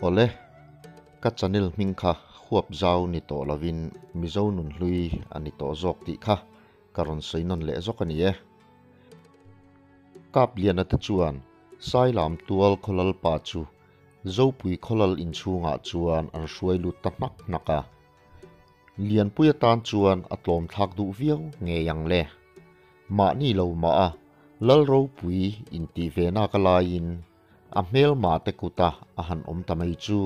Awle, ka channel hming kha huap zau ni tawh lovin Mizo nunhlui a ni tawh zawk tih kha ka rawn sawi nawn leh zawk a ni e. Kapliana te chuan Sailam tual khawlal pa chu Zopui khawlal inchhungah chuan an hruai lut ta hnak hnak a. Lianpui atan chuan a tlawm thlak duh viau ngei ang le. Mahni lo mah a Lal ropui intih ve nak a laiin a hmelma te kuta a han awm ta mai chu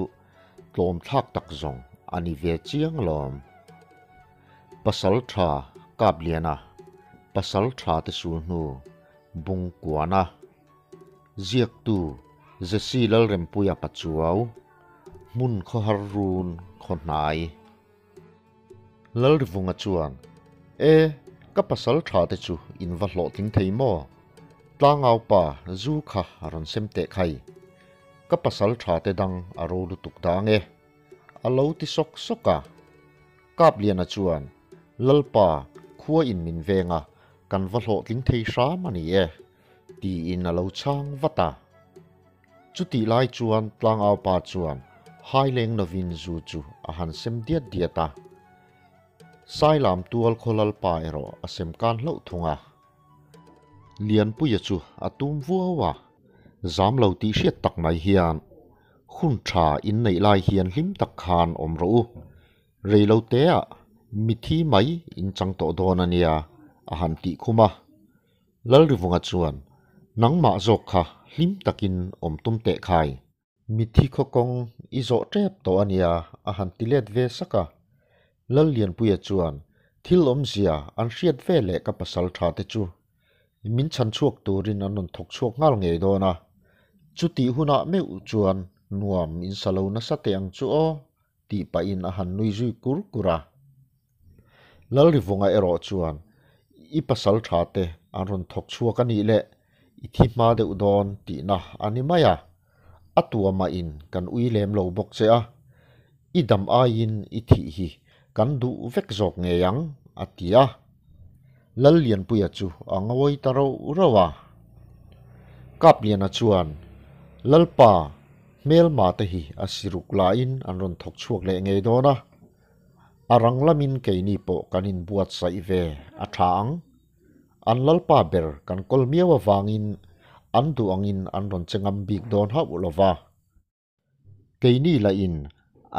tlawm thlak tak zawng a ni ve chiang alawm. Pasal tha Kapliana, Pasal tha te sul hnu Bungkuana, Ziaktu Jesse Lalrempuia Pachuau, Hmun khawhar run khaw hnai. Lalrivunga chuan, E, ka pasal tha te chu in va hlawhtling thei maw? Tlangau pa zu kha a rawn sem teh khai. Ka pasal tha te dang a ro lutuk dang e. A lo ti sawk sawk a. Kapliana chuan, Lalpa, khua in min veng a, kan va hlawhtling thei hram a ni e, tiin a lo chhang vat a. Chutih lai chuan tlangau pa chuan hai leng lovin zu chu a han sem diat diat a. Sailam tual khaw lalpa erawh a sem kan hlauh thung a. Lianpuia chu a tum vuau a, zam lo tih hriat tak mai hian hun tha in neih lai hian hlim tak khan awm rawh u. Rei lo teah mithi mai in chang tawh dawn a nia a han tih khum a. Lalrivunga chuan, Nangmah zawk kha hlim takin awm tum teh khai. Mithi khaw kawng i zawh tep tawh a nia a han ti let ve sak a. Lallianpuia chuan, Thil awmzia an hriat ve leh ka pasal tha te chu min chhan chhuak turin an rawn thawk chhuak nghal ngei dawn a. Chutih hunah meuh chuan nuam in sa lo nasa teh ang chu aw tih pahin a han nui zui kur kur a. Lalrivunga erawh chuan, I pasal tha te an rawn thawk chhuak a nih leh i thi hma deuh dawn tihna a ni mai a. A tuamah in kan ui lem lo bawk che a, i dam aiin i thih hi kan duh vek zawk ngei ang, a ti a. Lallianpuia chu a ngawi ta rauh rauh a. Kapliana chuan, Lalpa, hmelma te hi a siruk lahin an rawn thawk chhuak leh ngei dawn a. A rang lamin keini pawh kan inbuatsaih ve a tha ang. An lalpa ber kan kawl miau avangin an duh angin an rawn che ngam bik dawn hauh lo va. Keini lahin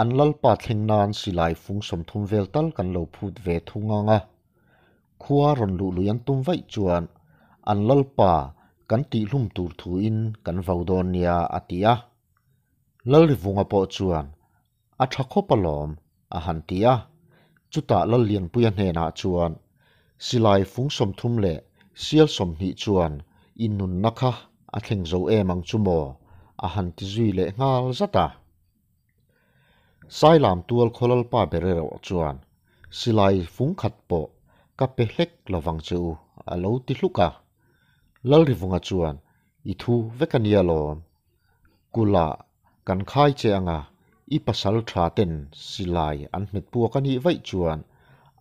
an lalpa thleng nan silai fung 30 vel tal kan lo phut ve thung ang a. Khua rawn luh lui an tum vaih chuan an lalpa kan tihhlum tur thuin kan vo dawn nia a ti a. Lalrivunga pawh chuan A tha khawp alawm, a han ti a. Chutah Lallianpuia hnenah chuan, Silai fung 30 leh sial 20 chuan i nunna kha a thleng zo em ang chu maw? a han ti zui leh nghal zat a. Sailam tual khaw lalpa ber erawh chuan, Silai fung khat pawh ka pe hlek lovang che u, a lo ti hluk a. Lalrivunga chuan, I thu vek a nia lawm. Kula kan khai che anga i pasal tha ten silai an hmet puak a nih vaih chuan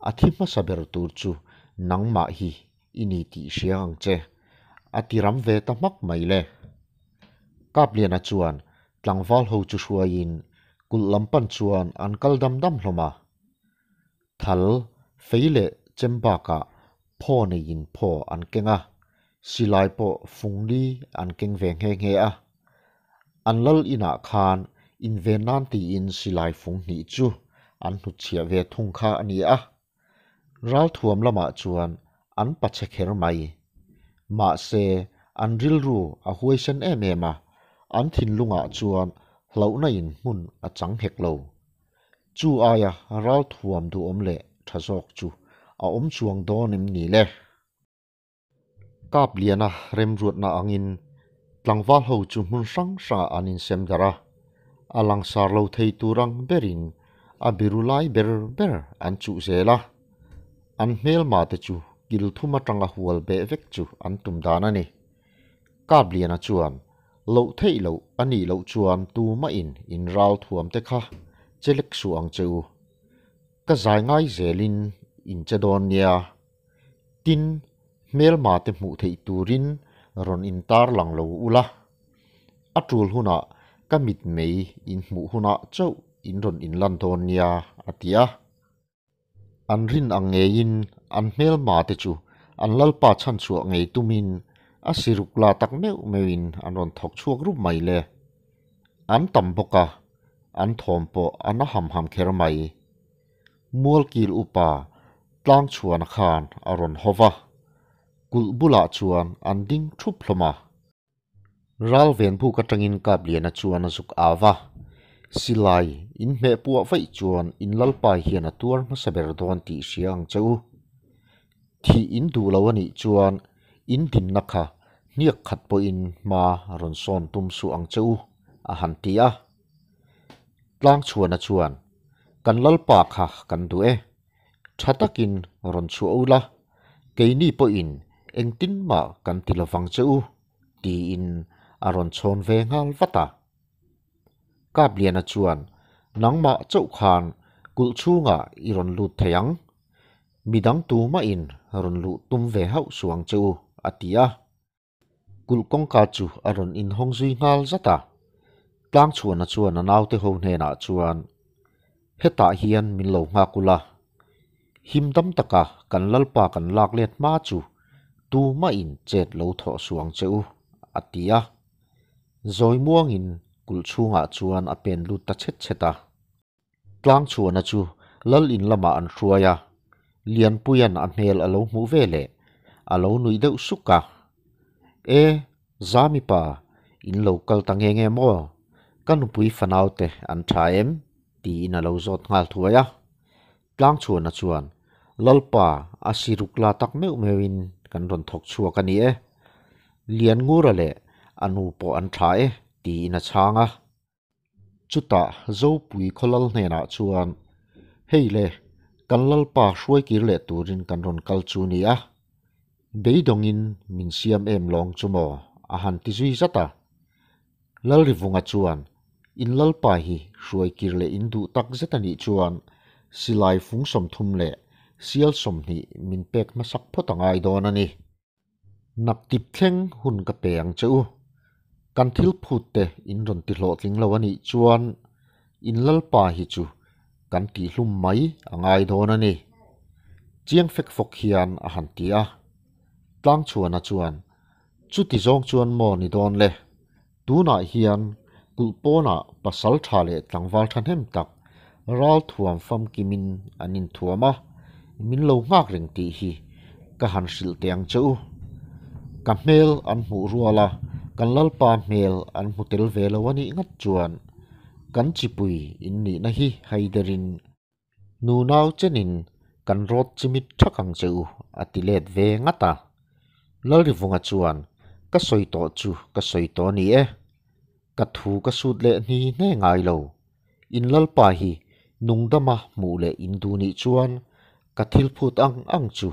a thi hmasa ber tur chu nangmah hi i ni tih hria ang che, a ti ram ve ta hmak mai le. Kapliana chuan tlangval ho chu hruaiin kulh lam pan chuan an kal dam dam hlawm a. Thal, fei leh chem bakah phaw neiin phaw an keng a, silai pawh fungli an keng ve nghe nghe a. An lal inah khan inven nan tiin silai fung hnih chu an hnutchhiah ve thung kha a ni a. Ralthuam lamah chuan an pache kher mai. Mahse, an rilru a huaisen em em a, an thinlungah chuan hlauhna in hmun a chang hek lo. Chu aia ralthuam duhawm leh tha zawk chu a awm chuang dawn em ni le? Kapliana remruatna angin tlangval ho chu hmun hrang hrangah an insem darh a, a langsar lo thei tur ang berin a biru lai ber ber an chuh zel a. An hmelma te chu kil thum atanga hual beh vek chu an tum dan a ni. Kapliana chuan Loh theih loh a nih loh chuan tumahin in ral thuam te kha che lek suh ang che u. Ka zai ngai zelin in che dawn nia. Tin, hmelma te hmuh theih turin rawn in tar lang lo ula. A tul hunah ka mitmei in hmuh hunah chauh in rawn inlan dawn nia, a ti a. An rin ang ngeiin an hmelma te chu an lalpa chhanchhuah ngei tumin a siruk la tak meuh meuhin an rawn thawk chhuak rup mai le. An tam bawk a, an thawm pawh a na ham ham kher mai. Mualkil upa Tlangchhuana khan a rawn haw va, kulh bulah chuan an ding thup hlawm a. Ral venbuk atangin Kapliana chuan a zuk au va, Silai in hmeh puah vaih chuan in lalpa hian a tuar hmasa ber dawn tih hria ang che u. Thih in duh lo a nih chuan in dinna kha hniak khat pawhin hma rawn sawn tum suh ang che u, a han ti a. Tlangchhuana chuan, Kan lalpa kha kan duh e. Tha takin rawn chhuah ula, keini pawhin engtin mah kan ti lovang che u, tiin a rawn chhawn ve nghal vat a. Kapliana chuan, Nangmah chauh khan kulh chhungah i rawn lut thei ang. Midang tumahin rawn luh tum ve hauh suh ang che u, a ti a. Kulh kawngka chu a rawn inhawng zui nghal zat a. Tlangchhuana chuan a naute ho hnenah chuan, Hetah hian min lo nghak ula, him dam taka kan lalpa kan lak let hma chu tumahin chet lo thawh suh ang che u, a ti a. Zawi muangin kulh chhungah chuan a pen lut ta chhet chhet a. Tlangchhuana chu lal in lamah an hruai a, Lianpuia'n a hmel a lo hmuh ve leh a lo nuih deuh suk a. E, Zami pa, in lo kal ta nge nge maw? Ka nupui fanaute an tha em? tiin a lo zawt nghal thuai a. Tlangchhuana chuan, Lalpa, a siruk la tak meuh meuhin kan rawn thawk chhuak a ni e. Lianngura leh a nu pawh an tha e, tiin a chhang a. Chutah Zopui khawlal hnenah chuan, Hei le, kan Lalpa hruaikir leh turin kan rawn kal chu ni a, beidawngin min siam em lawng chu maw? a han ti zui zat a. Lalrivunga chuan, In Lalpa hi hruaikir leh in duh tak zet a nih chuan silai fung 30 leh sial 20 min pek hmasak phawt a ngai dawn a ni. Naktip thleng hun ka pe ang che u. Kan thil phut te in rawn ti hlawhtling lo a nih chuan in lalpa hi chu kan tihhlum mai a ngai dawn a ni. Chiang fek fawk hian a han ti a. Tlangchhuana chuan, Chuti zawng chuan maw ni dawn le? Tunah hian kulh pawnah pasal tha leh tlangval thahnem tak ral thuam famkimin an inthuam a, min lo nghak reng tih hi ka han hrilh teh ang che u. Ka hmel an hmuh rual a, kan Lalpa hmel an hmu tel ve lo a nih ngat chuan kan chipui innihna hi haiderin Nunau chenin kan rawt chimit thak ang che u, a ti let ve ngat a. Lalrivunga chuan, Ka sawi tawh chu ka sawi tawh a ni e. Ka thu ka sut leh hni hne ngai lo. In Lalpa hi nungdama hmuh leh in duh nih chuan ka thil phut ang ang chu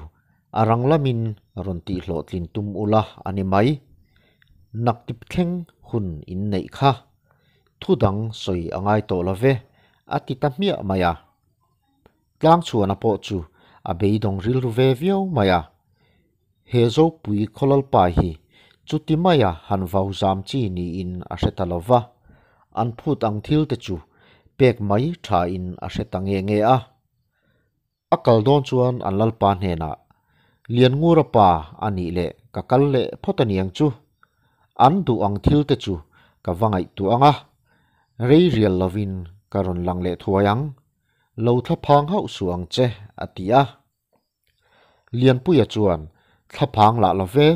a rang lamin rawn tihhlawhtlin tum ula a ni mai. Naktip thleng hun in neih kha. Thu dang sawi a ngai tawh lo ve, a ti ta hmiah mai a. Tlangchhuana pawh chu a beidawng rilru ve viau mai a. He Zopui khawlalpa hi chuti maia han vau zam chi niin a hre ta lo va, an phut ang thil te chu pek mai thain a hre ta nge nge a. A kal dawn chuan an lalpa hnenah, Lianngura pa a nih leh ka kal leh phawt a niang chu. An duh ang thil te chu ka va ngaihtuah ang a, rei rial lovin ka rawn lang leh thuai ang. Lo thlaphang hauh suh ang che, a ti a. Lianpuia chuan, Thlaphang lah lo ve.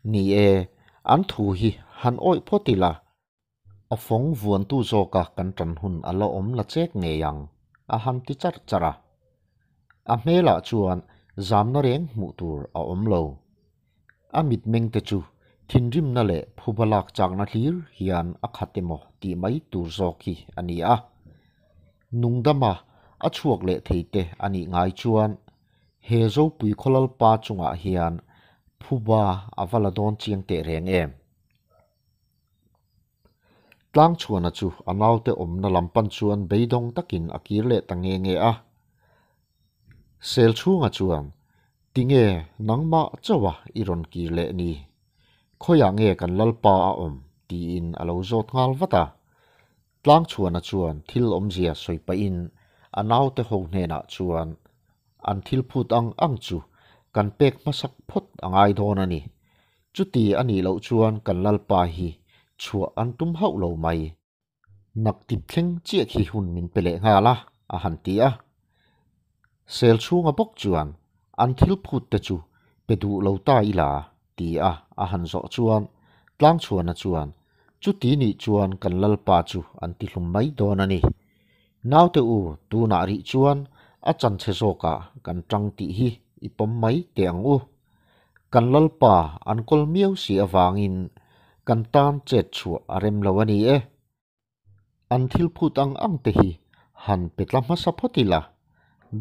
Ni e, an thu hi han awih phawt ila. A fawng vuantu zawka kan ṭan hun a la awm la chek ngei ang, a han ti charh charh a. A hmelah chuan zamna reng hmuh tur a awm lo. A mitmeng te chu thinrimna leh phuba lak chakna hlir hian a khat emaw tih mai tur zawk hi a ni a. Nungdama a chhuak leh thei te a nih ngai chuan he Zopui Khawlalpa chungah hian phuba a va la dawn chiang teh reng em? Tlangchhuana chu a naute awmna lam pan chuan beidawng takin a kir leh ta nge nge a. Selchhunga chuan, Tinge nangmah chauha i rawn kir leh ni? Khawiah nge kan Lalpa a awm? tiin a lo zawt nghal vat a. Tlangchhuana chuan thil awmzia sawi pahin a naute ho hnenah chuan an thil phut ang ang chu kan pek hmasak phawt a ngai dawn a ni. Chuti a nih loh chuan kan Lalpa hi chhuah an tum hauh lo mai. Nak tip thleng chiah khi hun min pe leh nghal a, a han ti a. Sel chhunga bawk chuan an thil phut te chu pe duh lo ta ila ti a a han zawh chuan Tlangchhuana chuan chuti nih chuan kan Lalpa chu an ti hlum mai dawn a ni. Naute u tunah rih chuan a chanchhe zawkah kan tang tih hi i pawm mai teh ang u. Kan Lalpa an kawl miau si avangin kan tan chet chhuah a rem lo a ni e. An thil phut ang ang te hi han pe tla hmasa phawt ila,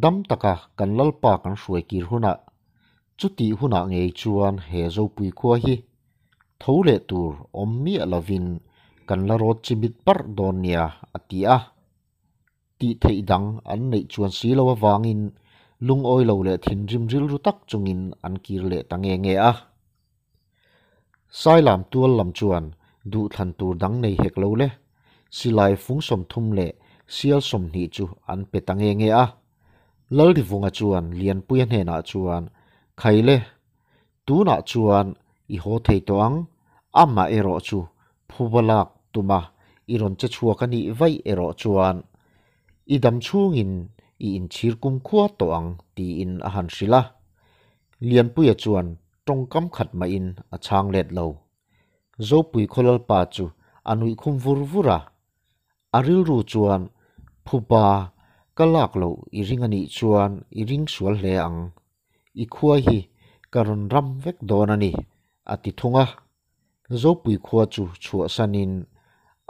dam taka kan Lalpa kan hruai kir hunah, chutih hunah ngei chuan he Zopui khua hi tho leh tur awm miah lovin kan la rawt chimit parh dawn nia, a ti a. Tih theih dang an neih chuan si lo avangin lungawi lo leh thinrim rilru tak chungin an kir leh ta nge nge a. Sailam tual lam chuan duhthlan tur dang nei hek lo le, silai fung 30 leh sial 20 chu an pe ta nge nge a. Lalrivunga chuan Lianpuia hnenah chuan, Khaile, tunah chuan i haw thei tawh ang, amah erawh chu phuba lak tuma i rawn che chhuak a nih vaih erawh chuan i dam chhungin i inchhir kumkhua tawh ang tiin a han hrilh a. Lianpuia chuan tawngkam khat mahin a chhang let lo. Zopui Khawlalpa chu a nuih khum vur vur a. A rilru chuan phuba ka lak loh i ring a nih chuan i ring sual hle ang. I khua hi ka rawn ram vek dawn a ni, a ti thung a. Zopui khua chu chhuahsanin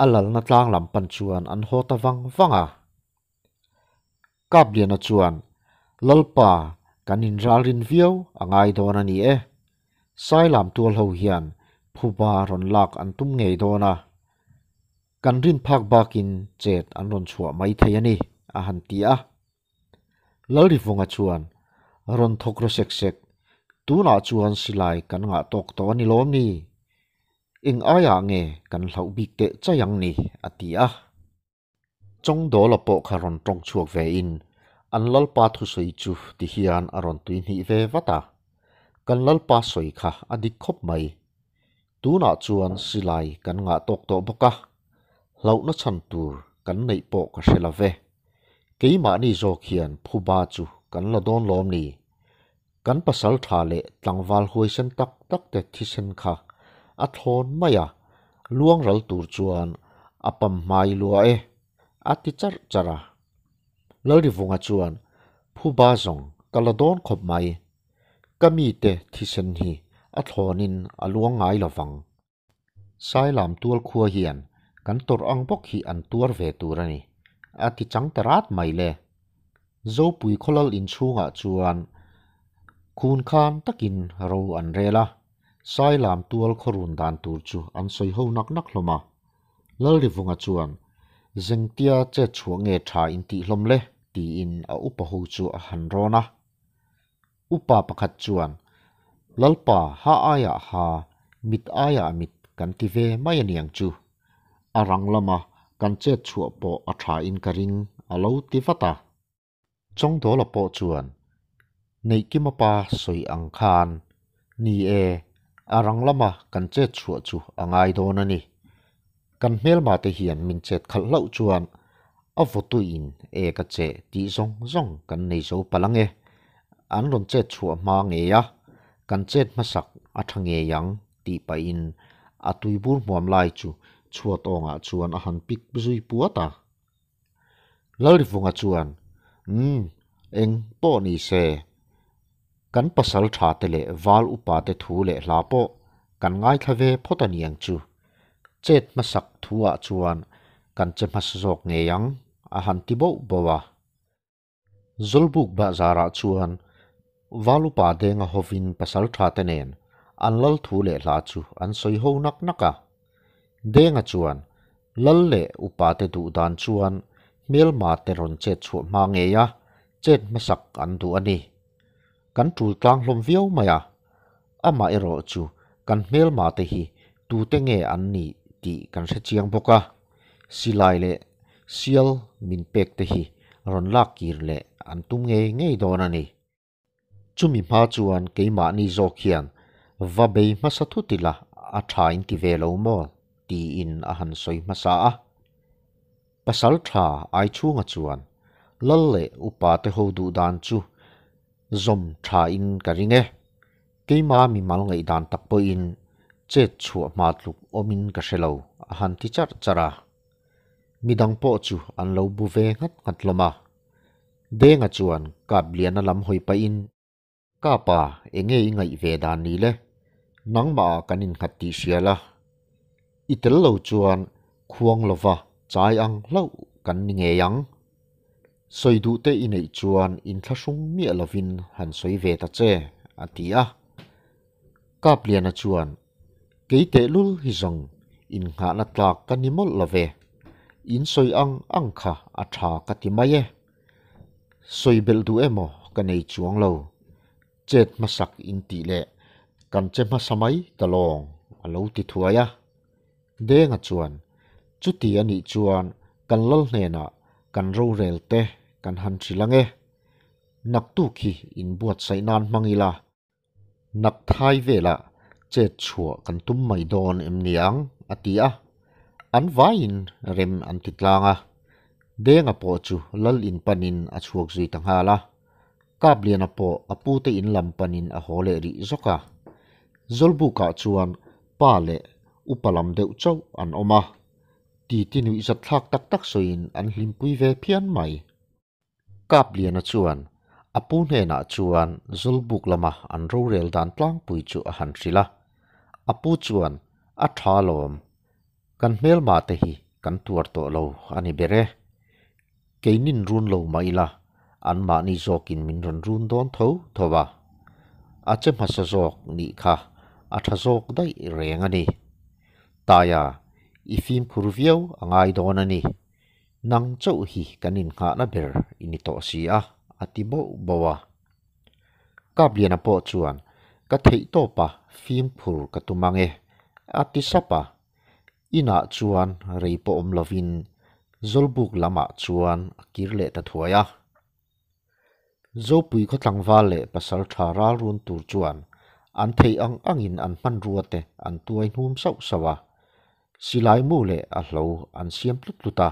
a lalna tlang lam pan chuan an haw ta vang vang a. Kapliana chuan, Lalpa, kan inralrin viau a ngai dawn a ni e. Sailam tual ho hian phuba rawn lak an tum ngei dawn a. Kan rin phak bakin chet an rawn chhuah mai thei a ni, a han ti a. Lalrivunga chuan, Rawn thawk rawh sek sek, tunah chuan silai kan ngah tawk tawh a ni lawm ni? Eng aiah nge kan hlauh bik teh chai ang ni? a ti a. Chawngdawla pawh kha rawn tawng chhuak ve in an Lalpa thusawi chu ti hian a rawn tui hnih ve vat a. Kan Lalpa sawi kha a dik khawp mai. Tunah chuan silai kan ngah tawk tawh bawk a, hlauhna chhan tur kan neih pawh ka hre lo ve. Keimahni zawk hian phuba chu kan la dawn lawm ni? Kan pasal tha leh tlangval huaisen tak tak te thisen kha a thlawn mai a, luang ral tur chuan a pam hmai lua e, a ti charh charh a. Lalrivunga chuan phuba zawng ka la dawn khawp mai, ka mite thisen hi a thlawnin a luang ngai lo vang. Sailam tual khua hian kan tawrh ang bawk hi an tuar ve tur a ni, a ti chang ta rat mai le. Zopui khawlal inchhungah chuan khun khan takin ro an rel a, Sailam tual khawrun dan tur chu an sawi ho nak nak hlawm a. Lalrivunga chuan, Zengtia chet chhuah nge tha in tih hlawm le? tiin a upa ho chu a han rawn a. Upa pakhat chuan, Lalpa, ha aiah ha, mit aiah mit kan ti ve mai a niang chu. A rang lama kan chet chhuah pawh a tha in ka ring, a lo ti vat a. Chawngdawla pawh chuan, Neihkima pa sawi ang khan, Ni e, a rang lama kan chet chhuah chu a ngai dawn a ni. Kan hmelma te hian min chet khalh hlauh chuan a vawtuiin e ka che tih zawng zawng kan nei zo palh ang e. An rawn chet chhuah hma ngei a, kan chet hmasak a tha ngei ang tih pahin a tuibur hmuam lai chu chhuat awngah chuan a han pik zui puat a. Lalrivunga chuan, Umm, eng pawh ni se, kan pasal tha te leh val upa te thu leh hla pawh kan ngaithla ve phawt a niang chu. Chet hmasak thu ah chuan kan che hmasa zawk ngei ang, a han ti boh boh a. Zawlbuk bahzarah chuan val upa denga hovin pasal tha te nen an lal thu leh hla chu an sawi ho nak nak a. Denga chuan lal leh upa te duh dan chuan hmelma te rawn chet chhuah hma ngei a, chet hmasak an duh a ni. Kan tul tlang hlawm viau mai a, amah erawh chu kan hmelma te hi tute nge an nih tih kan hre chiang bawk a. Silai leh sial min pek te hi rawn lak kir leh an tum ngei ngei dawn a ni. Chumi hma chuan keimahni zawk hian va bei hmasa thut ila a tha in ti ve lo maw? tiin a han sawi hmasa a. Pasal tha Aichhunga chuan Lal leh upa te ho duh dan chu zawm tha in ka ring e. Keima mimal ngaihdan tak pawhin chet chhuah hma tluk awmin ka hre lo a han ti charh charh a. Midang pawh chu an lo bu ve nghat nghat hlawm a. Denga chuan Kapliana lam hawi pahin, Ka pa, enge i ngaih ve dan ni le? Nangmah ah kan innghat tih hria la. I tel lo chuan khuang lova chai ang hlauh kan ni ngei ang. Sawi duh te i neih chuan inthlahrung miah lovin han sawi ve ta che, a ti a. Kapliana chuan, Kei tehlul hi zawng innghahna tlak ka ni mawlh lo ve. In sawi ang ang kha a tha ka ti mai e. Sawi belh duh emaw ka nei chuang lo. Chet hmasak in tih leh kan che hmasa mai ta lawng a lo ti thuai a. Denga chuan, Chuti a nih chuan kan lal hnenah kan rorel te kan han hrilh ang e. Naktuk hi inbuatsaih nan hmang ila. Nak thai velah chet chhuah kan tum mai dawn em ni ang? a ti a. An vaiin rem an ti tlang a. Denga pawh chu lal in panin a chhuak zui ta nghal a. Kapliana pawh a pute in lam panin a haw leh rih zawk a. Zawlbukah chuan pa leh upa lam deuh chauh an awm a. Titi nuihzat thlak tak tak sawiin an hlimpui ve phian mai. Kapliana chuan a pu hnenah chuan Zawlbuk lama an rorel dan tlangpui chu a han hrilh a. A pu chuan, A tha lawm, kan hmelma te hi kan tuar tawh lo a ni ber e. Keinin run lo mah ila, anmahni zawkin min rawn run dawn tho tho a. A che hmasa zawk nih kha a tha zawk daih reng a ni. Taia, i fimkhur viau a ngai dawn a ni. Nang chauh hi kan innghahna ber i ni tawh si a, a ti bauh bauh a. Kapliana pawh chuan, Ka theih tawp a, fimkhur ka tum ang e, a ti sap a. Inah chuan rei pawh awm lovin Zawlbuk lamah chuan a kir leh ta thuai a. Zopui khaw tlangval leh pasal tha ral run tur chuan an theih ang angin an hmanrua te an tuai hnum sauh sauh a, silai mu leh a hlo an siam tlut tlut a.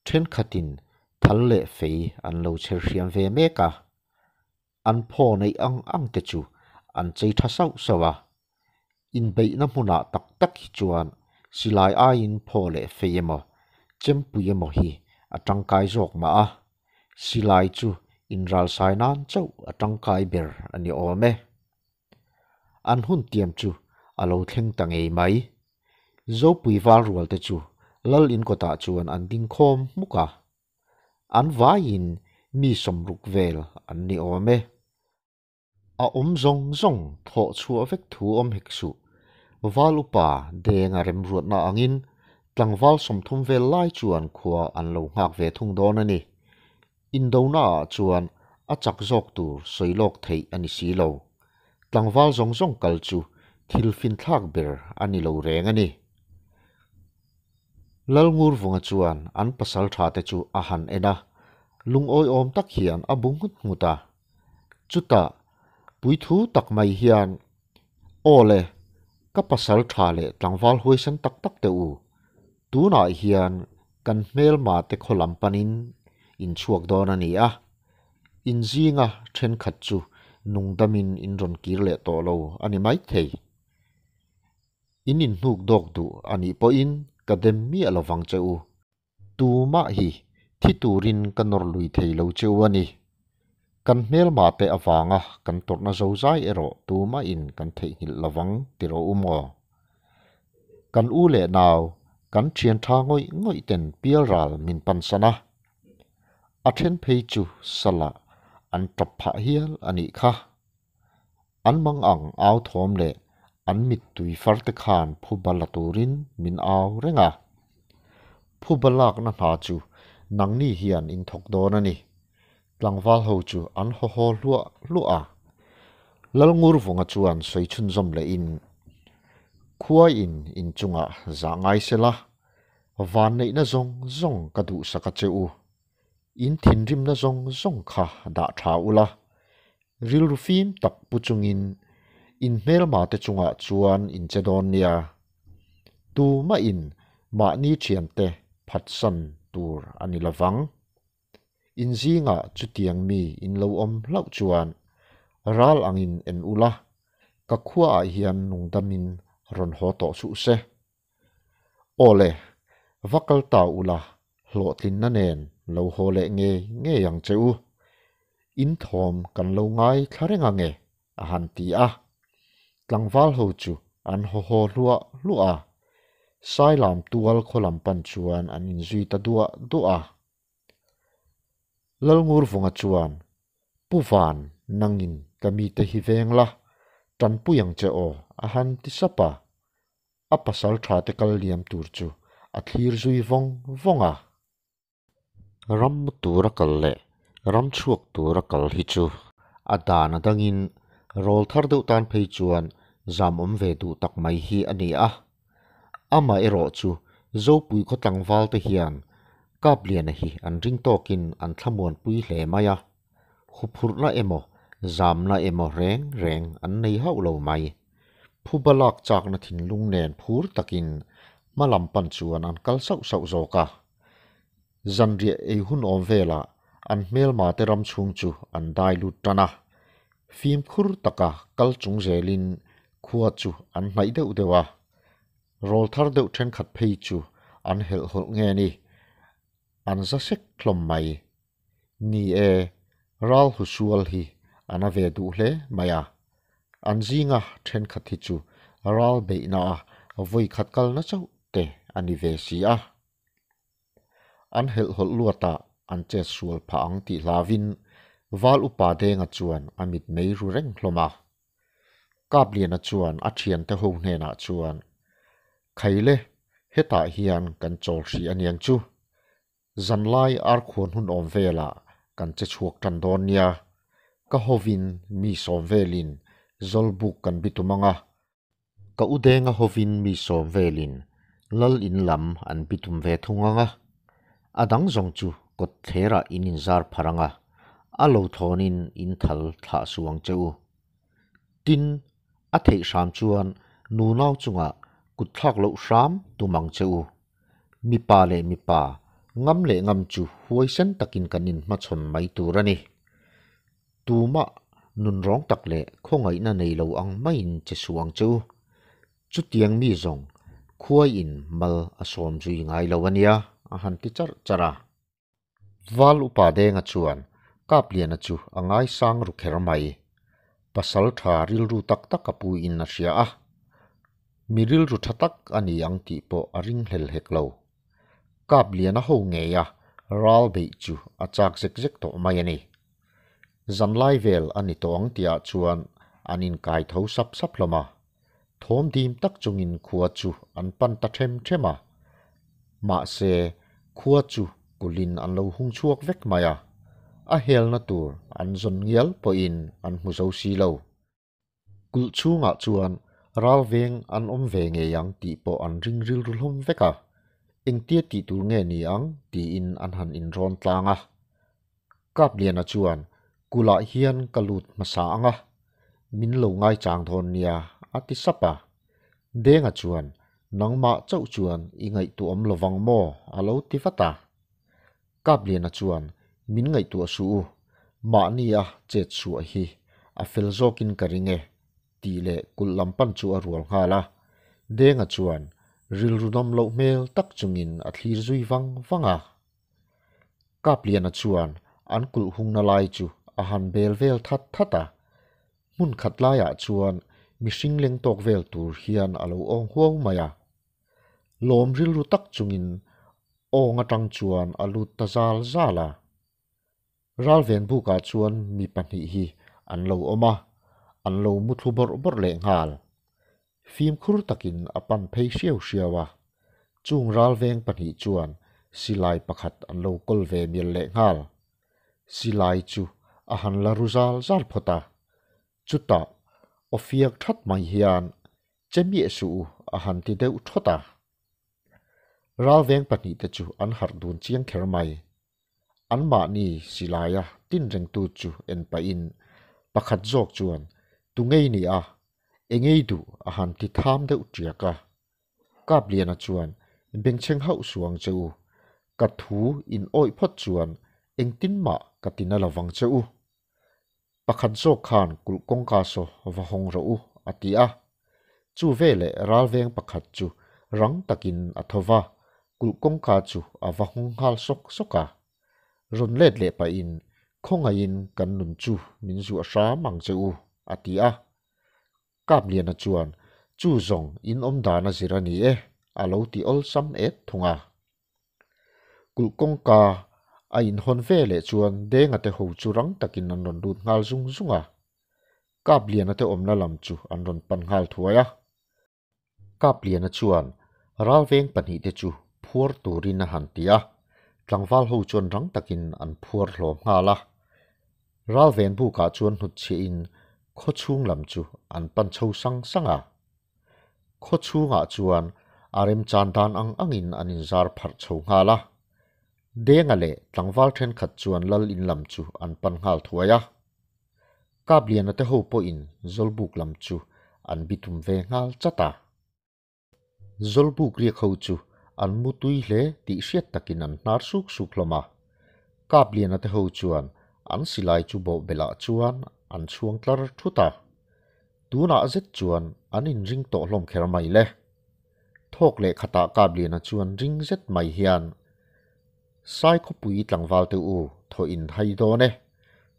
Thenkhatin thal leh fei an lo chher hriam ve mek a, an phaw neih ang ang te chu an chei tha sauh sauh a. Inbeihna hmunah tak tak hi chuan silai aiin phaw leh fei emaw, chempui emaw hi a tangkai zawk mah a, silai chu inralsai nan chauh a tangkai ber a ni awm e. An hun tiam chu a lo thleng ta ngei mai. Zopui val rual te chu Lal inkawtah chuan an ding khawm hmuk a. An vaiin mi sawmruk vel an ni awm e. A awm zawng zawng thawh chhuah vek thu awm hek suh. Val upa Denga remruatna angin tlangval 30 vel lai chuan khua an lo nghak ve thung dawn a ni. Indonaah chuan a chak zawk tur sawi lawk theih a ni si lo. Tlangval zawng zawng kal chu thil finthlak ber a ni lo reng a ni. Lalngurvunga chuan an pasal tha te chu a han en a, lungawiawm tak hian a bu nghut nghut a. Chutah, puithu tak mai hian, Aw le, ka pasal tha leh tlangval huaisen tak tak teh u, tunah hian kan hmelma te khaw lam panin in chhuak dawn a ni a, in zinga thenkhat chu nungdamin in rawn kir leh tawh lo a ni maithei. In inhnuk dawk duh a nih pawhin ka dem miah lovang che u. Tumah hi thi turin ka nawr lui thei lo che u a ni. Kan hmelma te avanga kan tawrhna zozai erawh tumahin kan theihnghilh lovang ti rawh u maw? Kan u leh nau, kan thian tha ngawih ngawih ten pialral min pansan a. A then phei chu salah an tap phah hial a nih kha. An mang ang au thawm leh an mittui far te khan phuba la turin min au reng a. Phuba lakna hna chu nangni hian in thawk dawn a ni. Tlangval ho chu an haw haw hluah hluah a. Lalngurvunga chuan sawi chhunzawm lehin, Khuaiin inchungah zah ngai se la. Vanneihna zawng zawng ka duhsak a che u. In thinrimna zawng zawng kha dah tha ula. Rilru fim tak pu chungin in hmelma te chungah chuan in che dawn nia. Tumah in mahni thiante phatsan tur a ni lovang. In zingah chutiang mi in lo awm hlauh chuan ral angin en ula, ka khuaah hian nungdamin rawn haw tawh suh se. Aw le, va kal ta ula, hlawhtlinna nen lo haw leh ngei ngei ang che u. In thawm kan lo ngai thla reng ange, a han ti a. Tlangval ho chu an haw haw hluah hluah a. Sailam tual khaw lam pan chuan an inzui ta duah duah a. Lalngurvunga chuan, Pu Van, nangin ka mite hi veng la, tanpui ang che aw, a han ti sap a. A pasal tha te kal liam tur chu a thlir zui vawng vawng a. Ram mu tura kal leh ram chhuak tura kal hi chu a dan a dangin rawl thar deuh tan phei chuan zam awm ve duh tak mai hi a ni a. Amaherawh chu Zopui khaw tlangval te hian Kapliana hi an ring tawkin an thlamuanpui hle mai a, huphurhna emaw zamna emaw reng reng an nei hauh lo mai. Phuba lak chakna thinlung nen phur takin hma lam pan chuan an kal sauh sauh zawk a. Zanriah ei hun awm velah an hmelma te ram chhung chu an dai lut tan a. Fimkhur taka kal chung zelin khua chu an hnaih deuh deuh a. Rawl thar deuh thenkhat phei chu an helhhawlh nge ni, an za sek hlawm mai. Ni e, ral husual hi a na ve duh hle mai a. An zinga thenkhat hi chu ral beihna a vawi khat kalna chauh te a ni ve si a. An helhhawlh luatah an chet sual phah ang tih hlauvin Val Upa Denga chuan a mit mei ru reng hlawm a. Kapliana chuan a thiante ho hnenah chuan, Khaile, hetah hian kan chawl hrih aniang chu. Zanlai arkhuan hun awm velah kan che chhuak tan dawn nia. Ka hovin mi sawm velin Zawlbuk kan bitum ang a. Ka u Denga hovin mi sawm velin Lal in lam an bitum ve thung ang a. A dang zawng chu kawt thlerah in inzar phar ang a, a lo thlawnin in thal thlah suh ang che u. Tin, a theih hram chuan nunau chungah kut thlak loh hram tum ang che u. Mipa leh mipa, ngam leh ngam chu huaisen takin kan inhmachhawn mai tur a ni. Tumah nunrawng tak leh khawngaihna nei lo ang maiin che suh ang che u. Chutiang mi zawng khuaiin mal a sawm zui ngai lo a nia, a han ti charh charh a. Val Upa Denga chuan Kapliana chu a ngaisang ru kher mai. Pasal tha rilru tak tak a pu in a hria a. Mi rilru tha tak a ni ang tih pawh a ringhlel hek lo. Kapliana ho ngei a ral beih chu a chak zek zek tawh mai a ni. Zanlai vel a ni tawh ang tihah chuan an inkai tho sap sap hlawm a. Thawm dim tak chungin khua chu an pan ta them them a. Mahse, khua chu kulhin an lo hung chhuak vek mai a. A helna tur an zawn ngial pawhin an hmu zo si lo. Kulh chhungah chuan ral veng an awm ve ngei ang tih pawh an ring rilru hlawm vek a. Engtia tih tur nge ni ang tiin an han inrawn tlang a. Kapliana chuan, Kulh ah hian ka lut hmasa ang a, min lo ngaichang dawn nia, a ti sap a. Denga chuan, Nangmah chauh chuan i ngaihtuah awm lovang maw? a lo ti vat a. Kapliana chuan, Min ngaihtuah suh u, mahni a chet chhuah hi a fel zawkin ka ring e, tih leh kulh lam pan chu a rual nghal a. Denga chuan rilru nawm loh hmel tak chungin a thlir zui vang vang a. Kapliana chuan an kulh hungna lai chu a han bel vel that that a. Hmun khat laiah chuan mihring leng tawk vel tur hian a lo awng huau mai a. Lawm rilru tak chungin awng atang chuan a lut ta zal zal a. Ralven bukah chuan mi pahnih hi an lo awm a, an lo muthlu bawrh bawrh leh nghal. Fimkhur takin a pan phei hriau hriau a, chung ralveng pahnih chuan silai pakhat an lo kawl ve mial leh nghal. Silai chu a han la ru zal zal phawt a, chutah aw fiak that mai hian, Che miah suh u a han ti deuh thawt a. Ralveng pahnihte chu an harh dun chiang kher mai. Anmahni silaia tin rengtu chu en pahin pakhat zawk chuan tu ngei ni a, engei duh a han ti tham deuh tiak a. Kapliana chuan bengchheng hauh suang che u, ka thu in awih phawt chuan engtin mah ka ti na lovang che u. Pakhat zawk khan kulh kawngka saw va hawng rawh u a ti a. Chu veleh ralveng pakhat chu rang takin a tho va, kulh kawngka chu a va hawng nghal sawk sawk a. Rawn let leh pahin khawngaihin kan nun chu min zuah hram ang che u a ti a. Kapliana chuan chu zawng in awm dan a zir a ni e a lo ti awlsam et thung a. Kulh kawngka a inhawn ve leh chuan Denga te ho chu rang takin an rawn lut nghal zung zung a. Kapliana te awmna lam chu an rawn pan nghal thuai a. Kapliana chuan ralveng pahnihte chu phuar turin a han ti a, tlangval ho chuan rang takin an phuar hlawm nghal a. Ralven bukah chuan hnutchhiahin khawchhung lam chu an pan chho sang sang a. Khaw chhungah chuan a remchan dan ang angin an inzar pharh chho nghal a. Denga leh tlangval thenkhat chuan lal in lam chu an pan nghal thuai a. Kapliana te ho pawhin Zawlbuk lam chu an bitum ve nghal chat a. Zawlbuk riak ho chu an mu tui hle tih hriat takin an hnar suk suk hlawm a. Kapliana te ho chuan an silai chu bawhbelah chuan an chhuang tlar thut a. Tunah zet chuan an inring tawh hlawm kher mai le. Thawk leh khatah Kapliana chuan ring zet mai hian, Saikhawpui tlangval te u, thaw in hai dawn e.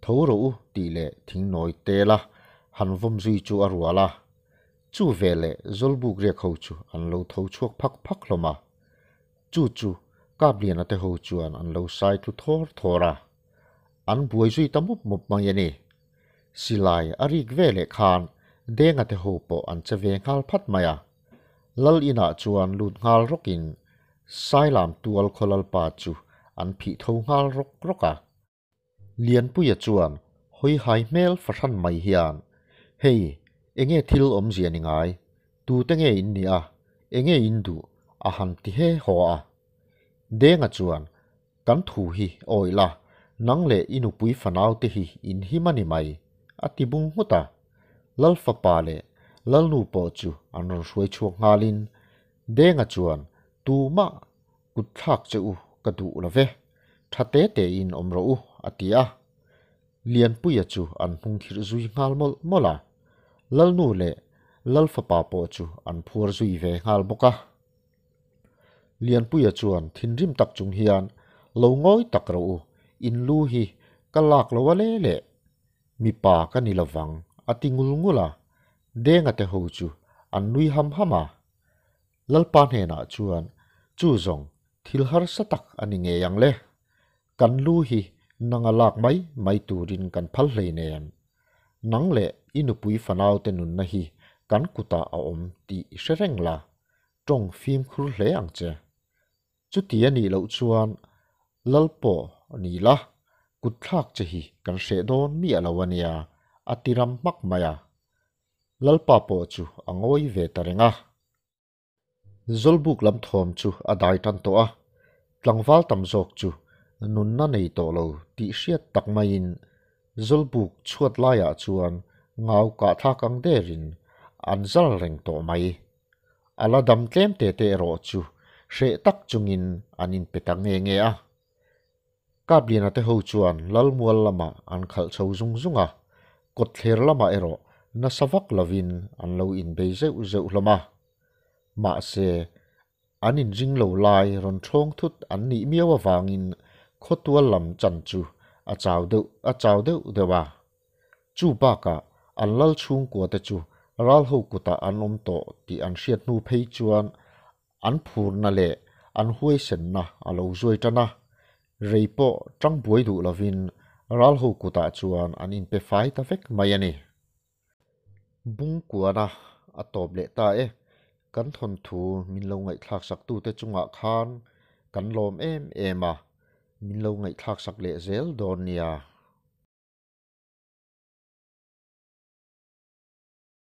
Tho rawh u tih leh thingnawi tela han vawm zui chu a rual a. Chu veleh Zawlbuk riak ho chu an lo tho chhuak phak phak hlawm a. Chu chu Kapliana te ho chuan an lo sai tlu thawr thawr a. An buai zui ta mup mup mai a ni. Silai a rik veleh khan Denga te ho pawh an che ve nghal phat mai a. Lal inah chuan lut nghal rawkin Sailam tual khaw lalpa chu an phih tho nghal rawk rawk a. Lianpuia chuan hawihai hmel fahran mai hian, Hei, enge thil awmzia ni ngai? Tute nge in nih a? Enge in duh? a han ti he haw a. Denga chuan, Kan thu hi awih la, nang leh i nupui fanau te hi in him a ni mai, a ti bung nghut a. Lal fapa leh Lalnu pawh chu an rawn hruai chhuak nghalin, Denga chuan, Tumah kut thlak che u ka duh lo ve, tha te tein awm rawh u, a ti a. Lianpuia chu an hnung khirh zui nghal mawlh mawlh a. Lalnu leh Lal fapa pawh chu an phuar zui ve nghal bawk a. Lianpuia chuan thinrim tak chung hian, Lo ngawi tak rawh u, in lu hi ka lak lo a le le. Mipa ka ni lovang, a ti ngul ngul a. Denga te ho chu an nui ham ham a. Lalpa hnenah chuan, Chu zawng, thil harsa tak a ni ngei ang le. Kan lu hi nanga lak mai mai turin kan phal hleinem. Nang leh i nupui fanaute nunna hi kan kutah a awm tih i hre reng la, tawng fimkhur hle ang che. Chuti a nih loh chuan lal pawh ni la, kut thlak che hi kan hreh dawn miah lo a nia, a ti ram hmak mai a. Lalpa pawh chu a ngawi ve ta reng a. Zawlbuk lam thawm chu a dai tan tawh a, tlangval tam zawk chu nunna nei tawh lo tih hriat tak maiin Zawlbuk chhuat laiah chuan ngau kahthlak ang derin an zal reng tawh mai. A la dam tlem te te erawh chu hreh tak chungin an inpe ta nge nge a. Kapliana te ho chuan Lalmual lamah an khalh chho zung zung a, kawtthler lamah erawh nasa vak lovin an lo inbei zeuh zeuh hlawm a. Mahse, an inring lo lai rawn ṭhawng thut an nih miau avangin khawtual lam chan chu a chau deuh a chau deuh deuh a. Chu bakah an lal chhungkua te chu ral ho kutah an awm tawh tih an hriat hnu phei chuan an phurna leh an huaisenna a lo zuai tan a, rei pawh tang buai duh lovin ral ho kutah chuan an inpe fai ta vek mai a ni. Bungkuana a tawp leh ta e, kan thawnthu min lo ngaihthlaksak tute chungah khan kan lawm em em a, min lo ngaihthlaksak leh zel dawn nia.